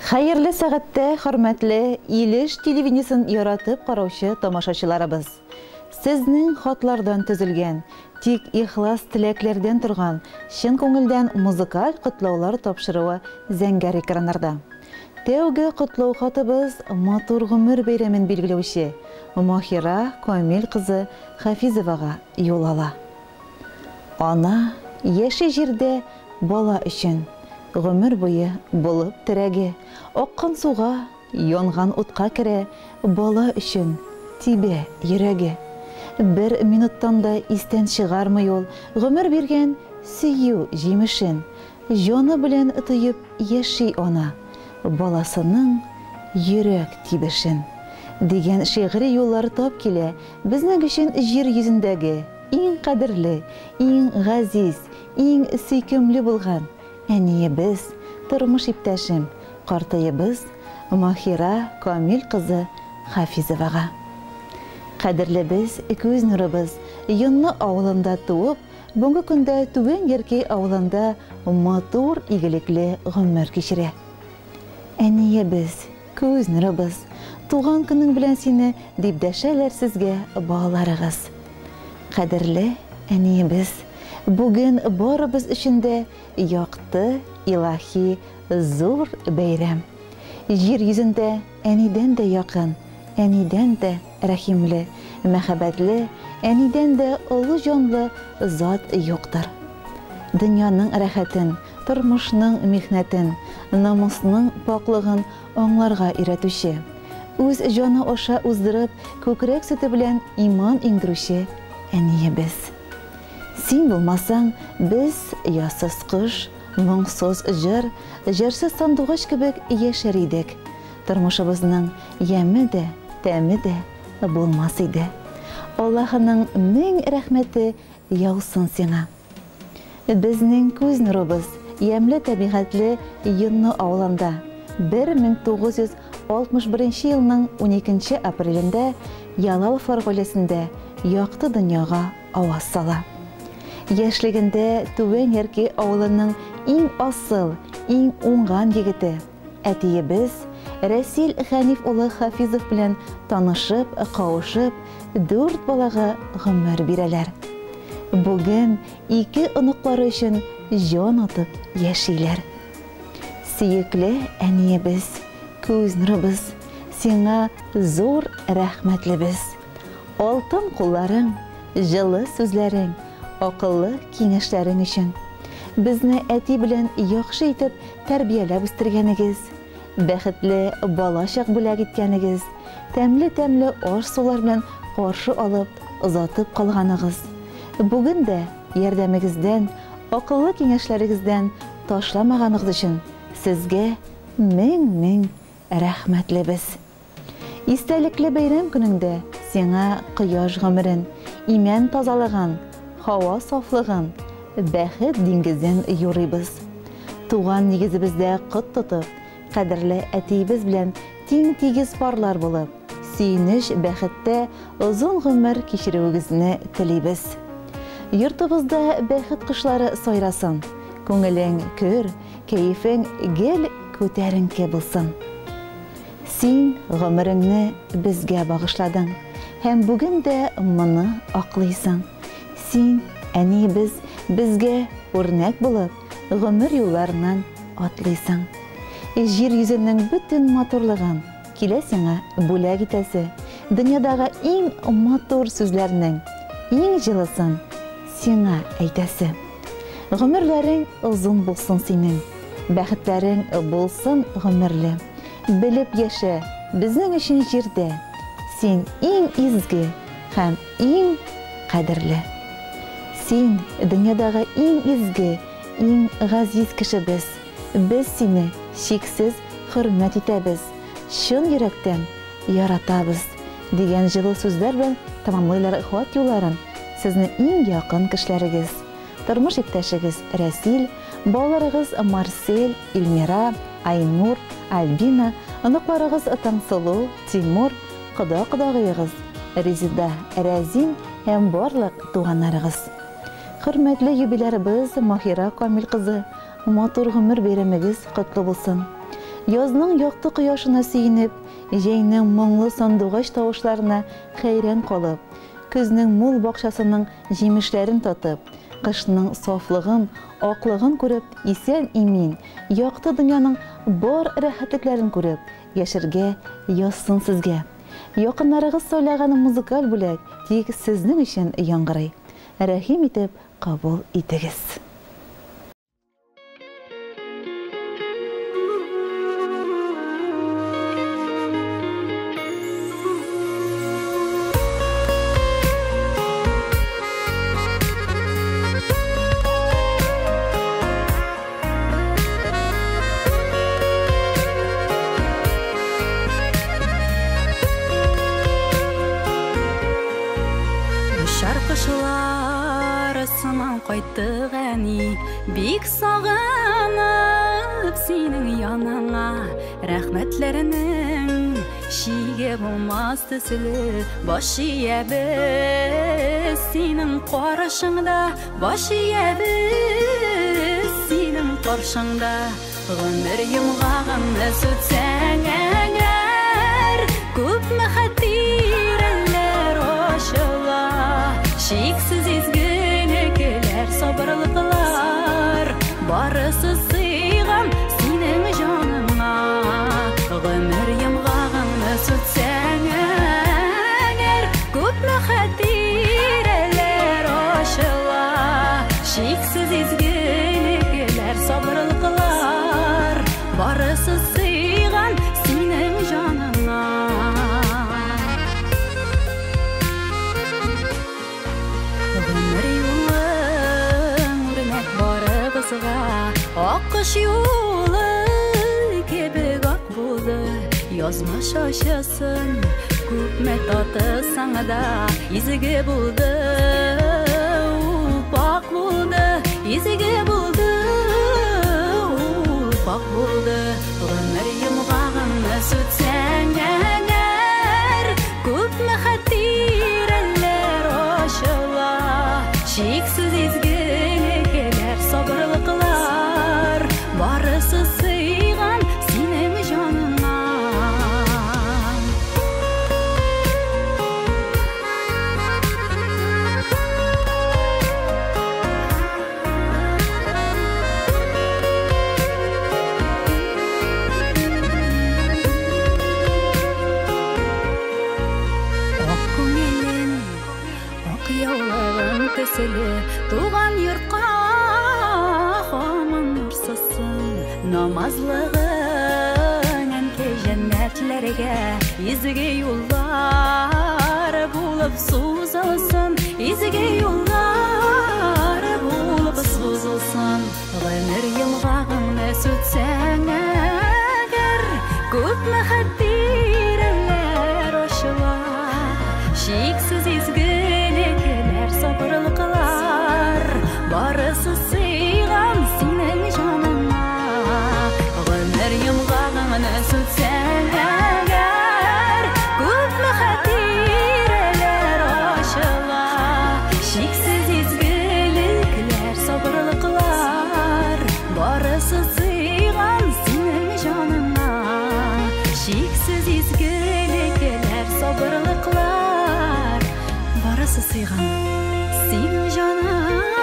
Хәерле сәгатьтә, хөрмәтле Илеш телевидениесен яратып караучы тамашачыларыбыз! Сезнең хатлардан төзелгән, тик ихлас теләкләрдән торган, чын күңелдән музыкаль котлаулар тапшыруы зәңгәр экраннарда. Тәүге котлау хатыбыз матур гомер бәйрәмен билгеләүче Маһира Камил кызы Хафизовага юл ала. Ана яши җирдә бала өчен, Гомер буе булып терәге. Аккан суга, янган утка керә, Бала өчен тибә йөрәге. Бер минуттан да истән чыгармый ул Гомер биргән сөю җимешен. Җаны белән тоеп яши ана, Баласының йөрәк тибешен. Дигән шигъри юллар тап килә безнең өчен җир йөзендәге иң кадерле, иң газиз, иң сөйкемле булган әниебез, тормыш иптәшем, картыебыз Маһира Камил кызы Хафизовага. Кадерлебез, күз нурыбыз, Йонны авылында туып, бүгенге көндә Түбән Яркәй авылында матур, игелекле гомер кичерә. Әниебез, күз нурыбыз, туган көнең белән сине, дип дәшәләр сезгә балаларыгыз. Кадерле әниебез, бүген барыбыз өчен дә якты, илаһи, зур бәйрәм. Җир йөзендә әнидән дә якын, әнидән дә рәхимле, мәхәббәтле, әнидән дә олы җанлы зат юктыр. Дөньяның рәхәтен, тормышның михнәтен, намусның пакълыгын аңларга өйрәтүче, үз җаны аша уздырып, күкрәк сөте белән иман иңдерүче әниебез. Син булмасаң, без ясыз кош, моңсыз җыр, җырсыз сандугач кебек яшәр идек. Тормышыбызның яме дә, тәме дә булмас иде. Аллаһының мең рәхмәте яусын сиңа. Безнең күз нурыбыз, ямьле табигатьле Йонны авылында 1961 елның уникенче апрелендә Ялаловлар гаиләсендә якты дөньяга аваз сала. Яшьлегендә Түбән Яркәй авылының иң асыл, иң уңган егете, әтиебез Рәсил Хәниф улы Хафизов белән танышып, кавышып, дүрт балага гомер бирәләр. Бүген ике оныклары өчен җан атып яшиләр. Сөекле әниебез, күз нурыбыз, сиңа зур рәхмәтлебез. Алтын кулларың, җылы сүзләрең, акыллы киңәшләрең өчен. Безне әти белән яхшы итеп тәрбияләп үстергәнегез, бәхетле балачак бүләк иткәнегез, тәмле-тәмле аш-сулар белән каршы алып, озатып калганыгыз. Бүген дә ярдәмегездән, акыллы киңәшләрегездән ташламаганыгыз өчен сезгә мең-мең рәхмәтлебез. Истәлекле бәйрәм көнеңдә сиңа кояш гомерен, имән тазалыгын, һава сафлыгын, бәхет диңгезен юрыйбыз. Туган нигезебездә кот тотып, кадерле әтиебез белән тиң-тигез парлар булып, сөенеч-бәхеттә озын гомер кичерүегезне телибез. Йортыбызда бәхет кошлары сайрасын, күңелең көр, кәефең гел күтәренке булсын. Син гомереңне безгә багышладың һәм бүген дә моны аклыйсың. Син, әниебез, безгә үрнәк булып, гомер юлларыннан атлыйсың. Җир йөзенең бөтен матурлыгын килә сиңа бүләк итәсе, дөньядагы иң матур сүзләрнең иң җылысын сиңа әйтәсе. Гомерләрең озын булсын синең, бәхетләрең булсын гомерле. Белеп яшә, безнең өчен җирдә син иң изге һәм иң кадерле. Син, дөньядагы иң изге, иң газиз кешебез. Без сине чиксез хөрмәт итәбез, чын йөрәктән яратабыз, дигән җылы сүзләр белән тәмамлыйлар хат юлларын сезне иң якын кешеләрегез. Тормыш иптәшегез Рәсил, балаларыгыз Марсель, Эльмира, Айнур, Альбина, оныкларыгыз Таңсылу, Тимур, кода-кодагыегыз Резеда, Рәзин һәм барлык туганнарыгыз. Хөрмәтле юбилярыбыз Маһира Камил кызы, матур гомер бәйрәмегез котлы булсын! Язның якты кояшына сөенеп, җәйнең моңлы сандугач тавышларына хәйран калып, көзнең мул бакчасының җимешләрен татып, кышның сафлыгын, аклыгын күреп, исән-имин, якты дөньяның бар рәхәтлекләрен күреп, яшәргә язсын сезгә. Якыннарыгыз сайлаган музыкаль бүләк тик сезнең өчен яңгырый. Рәхим итеп кабул итегез. Кайттык әни, бик сагынып синең яныңа, рәхмәтләренең чиге булмас төсле, баш иябез синең каршыңда, баш иябез синең каршыңда. Гомер йомгагыңны сүтсәң әгәр, күпме хатирәләр ачыла, чиксез изге сабырлыклар барысы сыйган синең җаныңа. Гомер йомгагыңны сүтсәң әгәр, күпме хатирәләр ачыла, чиксез изгелекләр, сабырлыклар барысы сыйган синең җаныңа. Гомер Аккош юлы кебек ак булды, язмыш ачысын күпме татысаң да, изге булды, ул пакь булды, изге булды, ул пакь булды. Гомер йомгагыңны сүтсәң әгәр, күпме хатирәләр ачыла, чиксез изгелекләр, сабырлыклар барысы сыйган синең җаныңа. Ак күңелең, ак яулыгың төсле, туган йортка һаман нурсызсың. Намазлыгың әнкәй җәннәтләргә изге юллар булып сузылсын, изге юллар булып сузылсын. Гомер йомгагыңны сүтсәң әгәр, күпме хатирәләр ачыла, чиксез изгелекләр, сабырлыклар барысы сыйган синең җаныңа. Гомер йомгагыңны сүтсәң әгәр, күпме хатирәләр ачыла, чиксез изгелекләр, сабырлыклар барысы сыйган синең җаныңа. Чиксез изгелекләр, сабырлыклар барысы сыйган синең җаныңа.